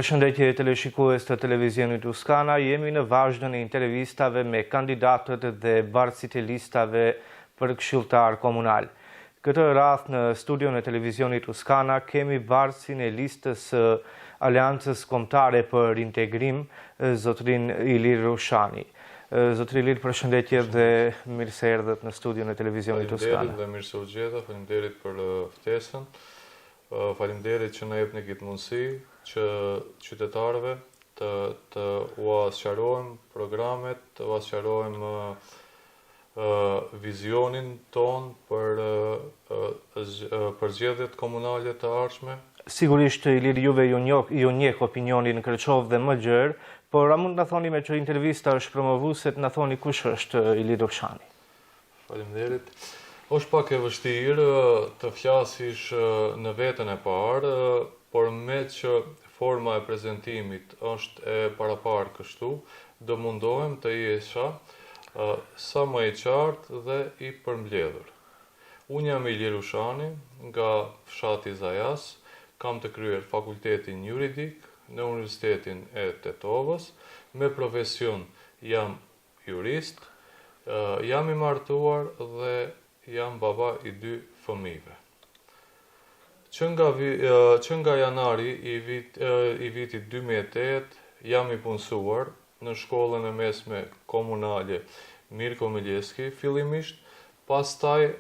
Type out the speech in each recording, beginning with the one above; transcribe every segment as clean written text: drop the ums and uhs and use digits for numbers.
Përshëndetje teleshikues të televizionit Uskana, jemi në vazhdën e intervistave me kandidatët dhe bartësit e listave për këshilltar komunal. Këtë radhë në studion e televizionit Uskana kemi bartësin e listës së Aleancës Kombëtare për Integrim, zotërinë Ilir Rushani. Zotëri Ilir, përshëndetje dhe mirë se erdhët në studion e televizionit Uskana. Faleminderit dhe mirë se u gjeta, faleminderit për ftesën. Faleminderit që na jepni këtë mundësi që qytetarëve të të ua sqarojmë programet, të ua sqarojmë vizionin tonë për për zgjedhjet komunale të ardhshme. Sigurisht Ilir juve ju njoh ju njeh opinioni në Kërçovë dhe më gjerë, por a mund të na thoni meqë intervista është promovuese të na thoni kush është Ilir Rushani? Faleminderit. Është pak e vështirë të flasish në vetën e parë, por meqë forma e prezentimit është e paraparë kështu, do mundohem të jesha sa më i qartë dhe i përmbledhur. Unë jam Ilir Rushani, nga fshati Zajas, kam të kryer fakultetin juridik në Universitetin e Tetovës, me profesion jam jurist, jam i martuar dhe jam baba i dy fëmijëve. Që nga, që nga janari i, vit, i vitit 2008 jam i punësuar në shkollën e mesme komunale Mirko Mileski fillimisht, pastaj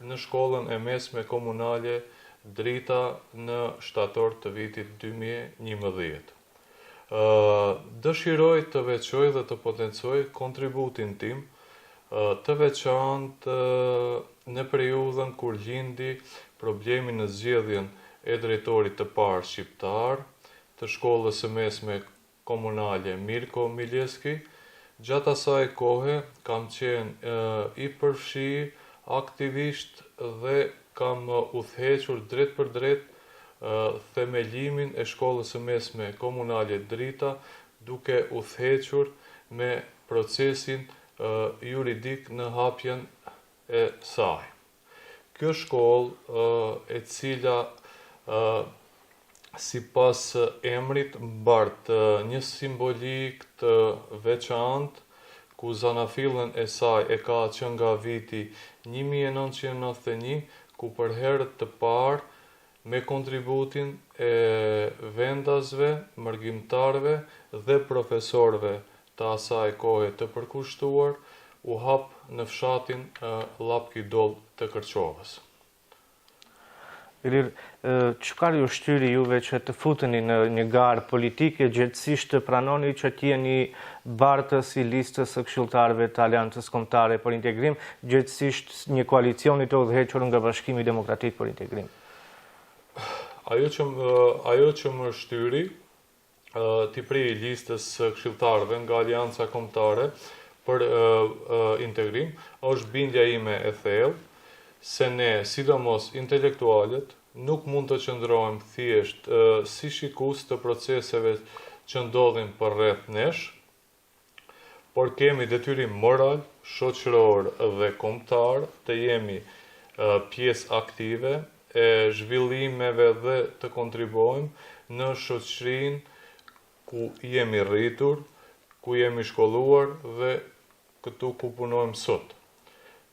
në shkollën e mesme komunale Drita në shtator të vitit 2011. Dëshiroj të veçoj dhe të potencoj kontributin tim të veçantë në periudhën kur lindi problemi në zgjedhjen e drejtorit të parë shqiptar të shkollës së mesme komunale Mirko Mileski. Gjatë asaj kohe kam qenë i përfshirë aktivisht dhe kam udhëhequr drejtpërdrejt themelimin e shkollës së mesme komunale Drita duke udhëhequr me procesin juridik në hapjen e saj. Kjo shkollë e cila sipas emrit mbart një simbolikë të veçantë ku zanafillën e saj e ka që nga viti 1991 ku për herë të parë me kontributin e vendasve, mërgimtarëve dhe profesorëve të asaj kohe të përkushtuar, u hap në fshatin Llapki Doll të Kërçovës. Ilir, çfarë ju shtyri juve që të futeni në një garë politike, gjegjësisht të pranoni që të jeni bartës i listës së këshilltarëve të Aleancës Kombëtare për Integrim, gjegjësisht një koalicioni të udhëhequr nga Bashkimi Demokratik për Integrim? Ajo që ajo që më shtyri t'i prijë listës së këshilltarëve nga Aleanca Kombëtare për Integrim është bindja ime e thellë se ne, sidomos intelektualët, nuk mund të qëndrojmë thjesht si shikues të proceseve që ndodhin përreth nesh, por kemi detyrim moral, shoqëror dhe kombëtar të jemi pjesë aktive e zhvillimeve dhe të kontribuojmë në shoqërinë ku jemi rritur, ku jemi shkolluar dhe këtu ku punojmë sot.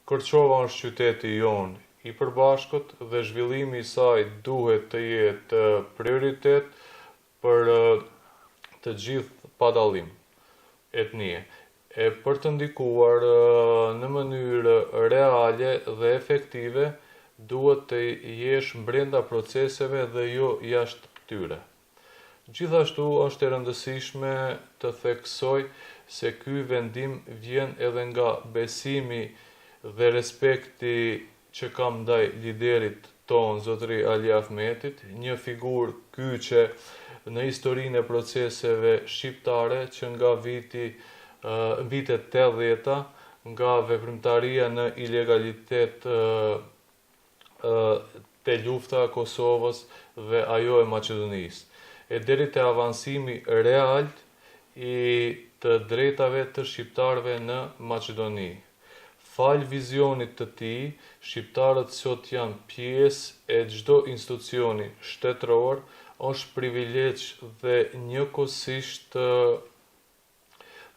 Kërçova është qyteti jonë i përbashkët dhe zhvillimi i saj duhet të jetë prioritet për të gjithë pa dallim etnie, e për të ndikuar në mënyrë reale dhe efektive duhet të jesh brenda proceseve dhe jo jashtë tyre. Gjithashtu është e rëndësishme të theksoj se ky vendim vjen edhe nga besimi dhe respekti që kam ndaj liderit tonë zotëri Ali Ahmetit, një figurë kyçe në historinë e proceseve shqiptare që nga viti vitet 80-ta, nga veprimtaria në ilegalitet te lufta e Kosovës dhe ajo e Maqedonisë, e deri te avancimi real i të drejtave të shqiptarëve në Maqedoni. Falë vizionit të tij, shqiptarët sot janë pjesë e çdo institucioni shtetëror. Është privilegj dhe njëkohësisht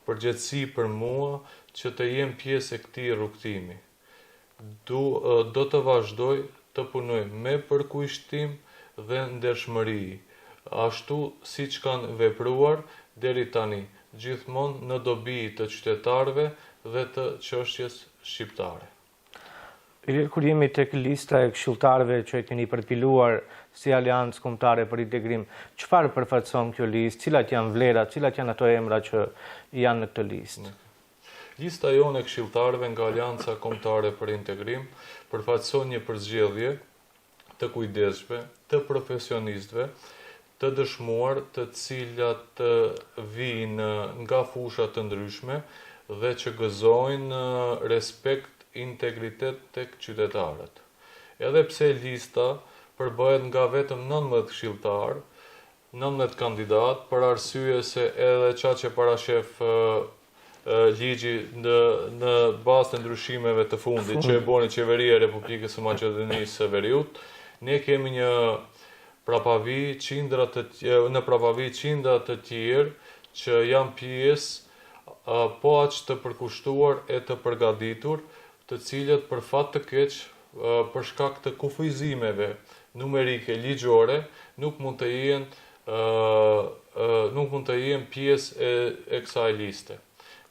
përgjegjësi për mua që të jem pjesë e këtij rrugëtimi. Du, do të vazhdoj të punoj me përkushtim dhe ndershmëri, ashtu siç kam vepruar deri tani, gjithmonë në dobi të qytetarëve dhe të çështjes shqiptare. Ilir, kur jemi tek lista e këshilltarëve që e keni përpiluar si Aleancë Kombëtare për Integrim, çfarë përfaqëson kjo listë, cilat janë vlerat, cilat janë ato emra që janë në këtë listë? Lista jonë e këshilltarëve nga Aleanca Kombëtare për Integrim përfaqëson një përzgjedhje të kujdesshme të profesionistëve të dëshmuar të cilat vijnë nga fusha të ndryshme dhe që gëzojnë respekt integritet tek qytetarët. Edhe pse lista përbëhet nga vetëm 19 këshilltarë, 19 kandidatë, për arsye se edhe qaq e parashef ligji në në bazë të ndryshimeve të fundit që e boni qeveria e Republikës së Maqedonisë së Veriut, ne kemi një prapavijë qindra të në prapavijë qindra të tjerë që janë pjesë po aq të përkushtuar e të përgatitur, të cilët për fat të keq për shkak të kufizimeve numerike ligjore nuk mund të jenë nuk mund të jenë pjesë e, e kësaj liste.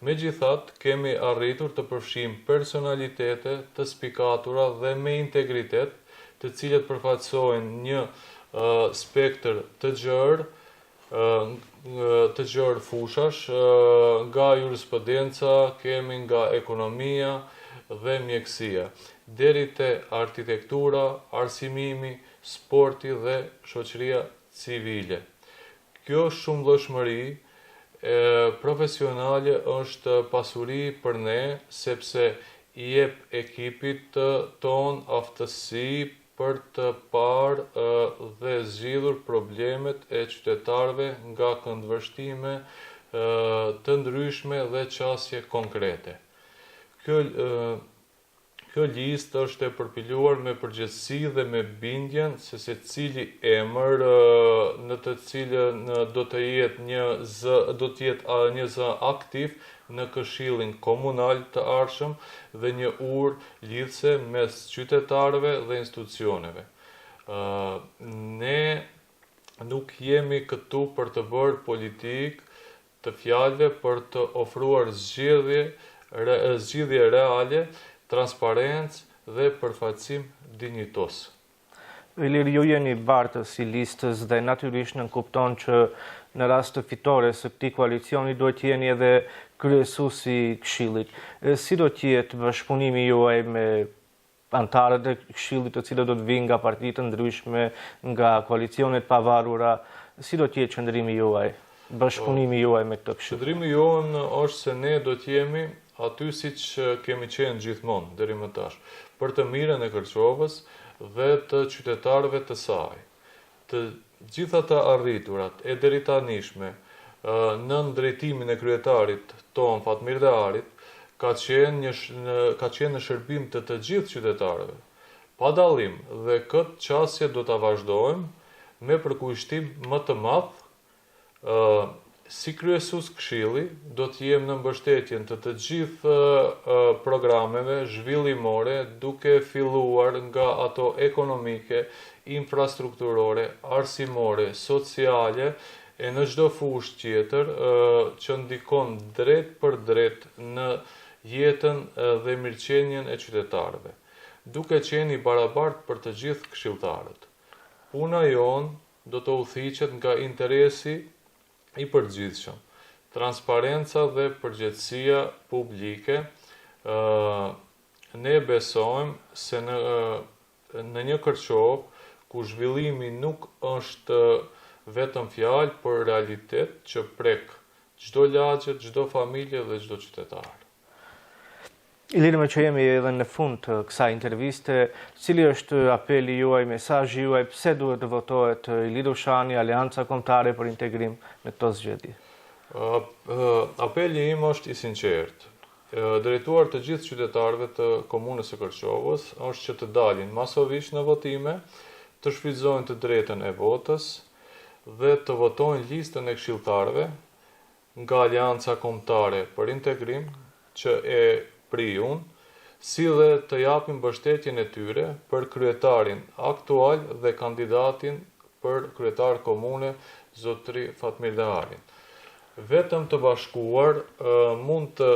Megjithatë, kemi arritur të përfshijmë personalitete të spikatura dhe me integritet, të cilët përfaqësojnë një spektër të gjerë të gjerë fushash, nga jurisprudenca, kemi nga ekonomia dhe mjekësia, deri te arkitektura, arsimimi, sporti dhe shoqëria civile. Kjo shumëllojshmëri profesionale është pasuri për ne, sepse i jep ekipit tonë aftësi për të parë dhe zgjidhur problemet e qytetarëve nga këndvështrime të ndryshme dhe qasje konkrete. Kjo Kjo listë është e përpiluar me përgjegjësi dhe me bindjen se secili emër në të cilën do të jetë një zë do të jetë një zë aktiv në Këshillin Komunal të ardhshëm dhe një urë lidhëse mes qytetarëve dhe institucioneve. Ne nuk jemi këtu për të bërë politikë të fjalëve për të ofruar zgjidhje, zgjidhje reale, transparencë dhe përfaqësim dinjitoz. Ilir, ju jeni bartës i listës dhe natyrisht nënkupton që në rast të fitores së këtij koalicioni duhet të jeni edhe kryesues i këshillit. Si do të jetë bashkëpunimi juaj me anëtarët e këshillit të cilët do të vijnë nga parti të ndryshme, nga koalicione të pavarura, si do të jetë qëndrimi juaj, bashkëpunimi juaj me këtë këshill? Qëndrimi jonë është se ne do të jemi aty siç kemi qenë gjithmonë deri më tash, për të mirën e Kërçovës dhe të qytetarëve të saj. Të gjitha të arriturat e deritanishme nën drejtimin e kryetarit tonë Fatmir Deharit ka qenë një ka qenë në shërbim të të gjithë qytetarëve, pa dallim dhe këtë qasje do ta vazhdojmë me përkushtim më të madh Si kryesues këshilli, do të jem në mbështetjen të të gjithë programeve zhvillimore duke filluar nga ato ekonomike, infrastrukturore, arsimore, sociale e në çdo fushë tjetër që ndikon drejtpërdrejt në jetën dhe mirëqenien e qytetarëve, duke qenë i barabartë për të gjithë këshilltarët. Puna jonë do të udhëhiqet nga interesi i përgjithshëm, transparenca dhe përgjegjësia publike, ne besojmë se në në një Kërçovë ku zhvillimi nuk është vetëm fjalë, por realitet që prek çdo lagje, çdo familje dhe çdo qytetar. Ilir, meqë jemi edhe në fund të kësaj interviste, cili është apeli juaj, mesazhi juaj, pse duhet të votohet Ilir Doshani, Aleanca Kombëtare për Integrim në këto zgjedhje? Apeli im është i sinqertë. Drejtuar të gjithë qytetarëve të Komunës së Kërçovës, është që të dalin masovisht në votime, të shfrytëzojnë të drejtën e votës. dhe të votojnë listën e këshilltarëve nga Aleanca Kombëtare për Integrim që e prij unë, si dhe të japin mbështetjen e tyre për kryetarin aktual dhe kandidatin për kryetar komune, zotëri Fatmir Deharin. Vetëm të bashkuar mund të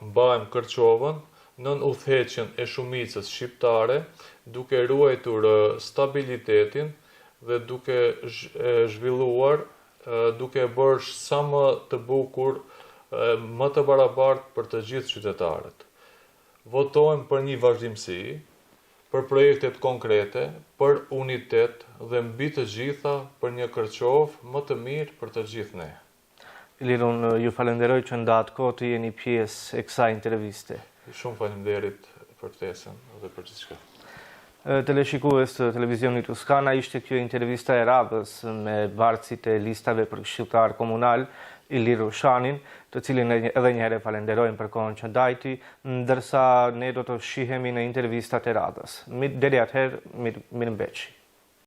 mbajmë Kërçovën nën udhëheqjen e shumicës shqiptare, duke ruajtur stabilitetin dhe duke e zhvilluar, duke e bërë sa më të bukur, më të barabartë për të gjithë qytetarët. Votojmë për një vazhdimësi, për projektet konkrete, për unitet dhe mbi të gjitha për një Kërçovë më të mirë për të gjithë ne. Ilir, unë ju falenderoj që ndatë kohë të jeni pjesë e kësaj interviste. Shumë faleminderit për ftesën dhe për gjithçka. Teleshikues të televizionit Tuskana, ishte kjo intervista e radhës me bartësit e listave për këshilltar komunal, Ilir Rushanin, të cilin edhe një herë e falenderojmë për kohën që ndajti, ndërsa ne do të shihemi në intervistat e radhës. Deri atëherë, mirëmbeçi.